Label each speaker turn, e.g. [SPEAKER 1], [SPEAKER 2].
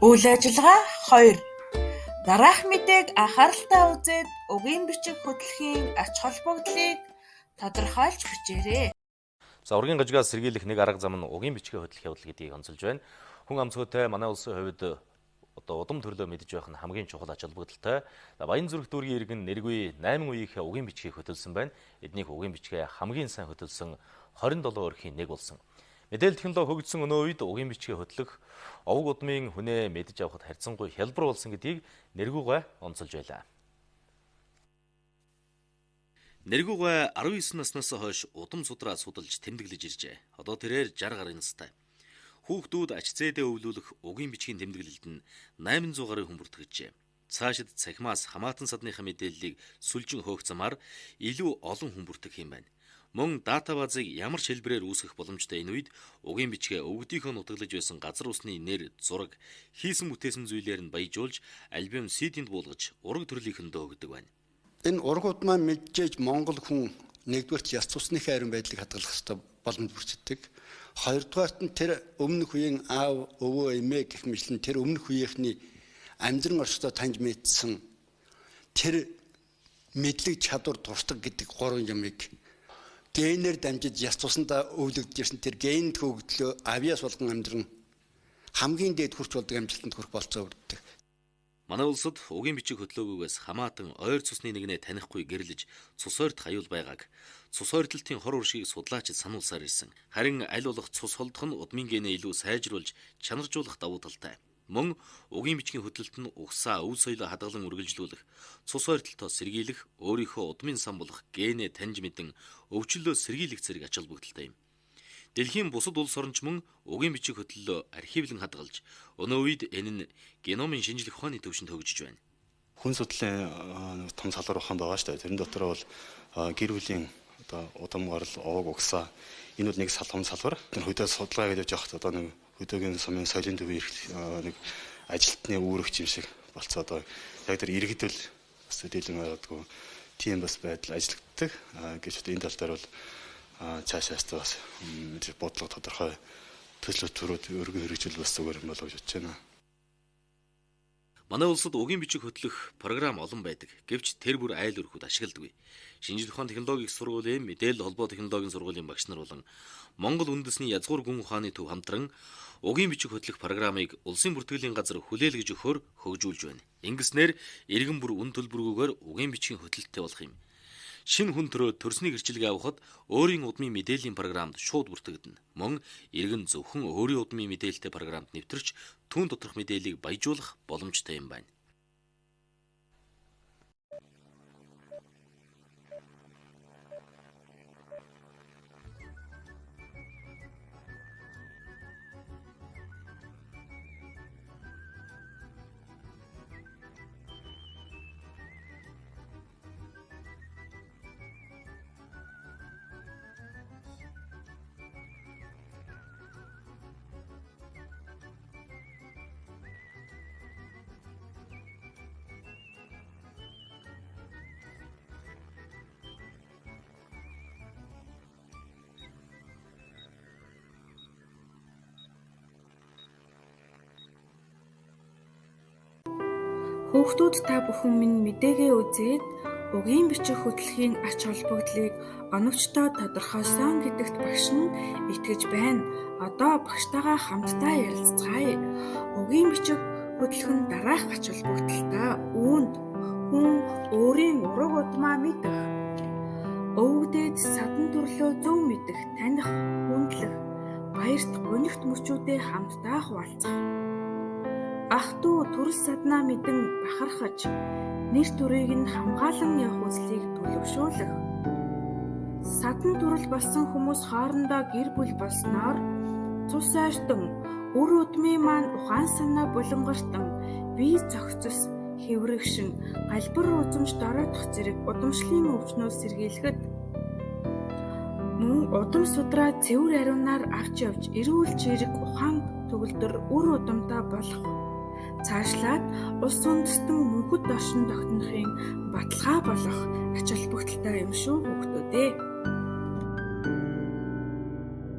[SPEAKER 1] Үйл ажиллагаа 2. Дараах мэдээг анхааралтай үзээд үгийн бичиг хөдлөхийн ач холбогдлыг тодорхойлж бичээрэй.
[SPEAKER 2] За, ургийн гажигаас сэргийлэх нэг арга зам нь угийн бичгээ хөдлөх явдал гэдгийг онцолж байна. Хүн амцгүйтэй манай улсын хувьд одоо удам төрлөө мэдэж байх нь хамгийн чухал ач холбогдолтой. Баянзүрх дүүргийн иргэн Нэргүй 8 үеийнхээ угийн бичгийг хөтөлсөн байна. Эднийх угийн бичгээ хамгийн сайн хөтөлсөн 27 өрхийн нэг болсон. Мэдээлэл технологи хөгжсөн өнөө үед угийн бичгээ хөтлөх овог удмын хүнээ мэдэж авахд харьцангуй хялбар болсон гэдгийг Нэргүүгай онцолж байлаа. Нэргүүгай 19 наснаас хойш удам судраа судалж тэмдэглэж иржээ. Одоо тэрээр 60 гаруй настай. Хүүхдүүд ач зээдээ өвлүүлэх угийн бичгийн тэмдэглэлд нь 800 гаруй хүн бүртгэжээ. Цаашид цахимаас хамаатан садныхаа мэдээллийг сүлжин хөөх замаар илүү олон хүн бүртгэх юм байна. Мөн датабазыг ямар ч хэлбэрээр үүсгэх боломжтой энэ үед угийн бичгээ өвгдийнхөө нутаглаж байсан газар усны нэр, зураг, хийсэн бүтээсэн зүйлээр нь баяжуулж альбом CD-нд буулгаж ураг төрлийнхөндөө өгдөг байна.
[SPEAKER 3] Энэ ураг удмаа мэджээж Монгол хүн нэгдүгээрт яс цусныхаа ариун байдлыг хадгалах ёстой боломж бүрддэг. Хоёрдугаарт нь тэр өмнөх үеийн аав, өвөө, эмээ гэх мэтлэн тэр өмнөх үеийнхний амьдран орчдоо таньж мэдсэн тэр мэдлэг, чадвар, туршлага гэдэг гурван юмыг генээр дамжиж яс цусандаа өвлөгдөж ирсэн тэр ген төгөлдлөө авиас болгон амьдран хамгийн дээд хүрч болдог амжилтанд хүрэх болцоо бүрддэг.
[SPEAKER 2] Манай улсад угийн бичиг хөтлөөгүйгээс хамаатан ойр цусны нэгнээ танихгүй гэрлэж цус ойрт хаюул байгааг цус ойртлтын хор уршгийг судлаачид сануулсаар ирсэн. Харин аль болох цус холдох нь удмын генээ илүү сайжруулж чанаржуулах давуу талтай. Мөн угийн бичгийн хөдлөлт нь угсаа өв соёлоо хадгалан үргэлжлүүлэх, цус ойртолтоо сэргийлэх, өөрийнхөө удмын сан болох генээ таньж мэдэн өвчлөлөө сэргийлэх зэрэг ач холбогдолтой юм. Дэлхийн бусад улс орон ч мөн угийн бичиг хөтлөлөө архивлан хадгалж, өнөө үед энэ нь геномын шинжлэх ухааны төвшөнд хөгжиж байна.
[SPEAKER 4] Хүн судлалын том салбар ухаан байгаа шүү дээ. Тэрэн дотор бол гэр бүлийн одоо удам гарал, овог, угсаа энэ бол нэг том салбар. Тэр хөдөө судалгаа гэж явж байхад одоо нэг хөдөөгийн сумын соёлын төвийн эрх нэг ажилтны үүрэгч юм шиг болцоо одоо яг тэр иргэдэл бас төдийлөн ойлгодгүй тийм бас байдал ажиллагддаг. Гэвч одоо энэ тал дээр бол цаашаас бас бодлого тодорхой төсөл төрүүд өргөн хэрэгжил бас зүгээр юм болов гэж бодож байна.
[SPEAKER 2] Манай улсад угийн бичиг хөтлөх програм олон байдаг. Гэвч тэр бүр айл өрхүүд ашигладаггүй. Шинжлэх ухааны технологийн сургуулийн мэдээлэл холбоо технологийн сургуулийн багш нар болон Монгол үндэсний язгуур гүн ухааны төв хамтран угийн бичиг хөтлөх програмыг улсын бүртгэлийн газар хүлээлгэж өгөхөөр хөгжүүлж байна. Ингэснээр иргэн бүр үн төлбөргүйгээр угийн бичгийн хөтлөлттэй болох юм. Шинэ хүн төрөө төрсний гэрчлэгээ авахад өөрийн удмын мэдээллийн програмд шууд бүртгэгдэнэ. Мөн иргэн зөвхөн өөрийн удмын мэдээлэлтэй програмд нэвтэрч түүн доторх мэдээллийг баяжуулах боломжтой юм байна.
[SPEAKER 1] Хүүхдүүд та бүхэн минь мэдээгээ үзээд угийн бичиг хөтлөхийн ач холбогдлыг оновчтой тодорхойлсон гэдэгт багш нь итгэж байна. Одоо багштайгаа хамтдаа ярилцгаая. Угийн бичиг хөтлөх нь дараах ач холбогдолтой. Үүнд хүн өөрийн ураг удмаа мэдэх, өвөгдөөд садан төрлөө зөв мэдэх, таних, хүндлэх, баярт гунигт мөчүүдээ хамтдаа хуваалцах. Ах дүү төрөл саднаа мэдэн бахархаж, нэр төрийг нь хамгаалан явах үзлийг төлөвшүүлэх. Садан төрөл болсон хүмүүс хоорондоо гэр бүл болсноор цус ойртон, үр удмын маань ухаан санаа булангартан, бие зохицос, хэврэгшин, галбар узамж дороотох зэрэг удамшлын өвчнөөс сэргийлэхэд мөн удам судраа цэвэр ариунаар авч явж эрүүл чирэг ухаан төгөлдөр үр удамтай болох. Цаашлаад улс үндэстэн мөнхөд оршин тогтнохын баталгаа болох ач холбогдолтой юм шүү хүүхдүүд ээ.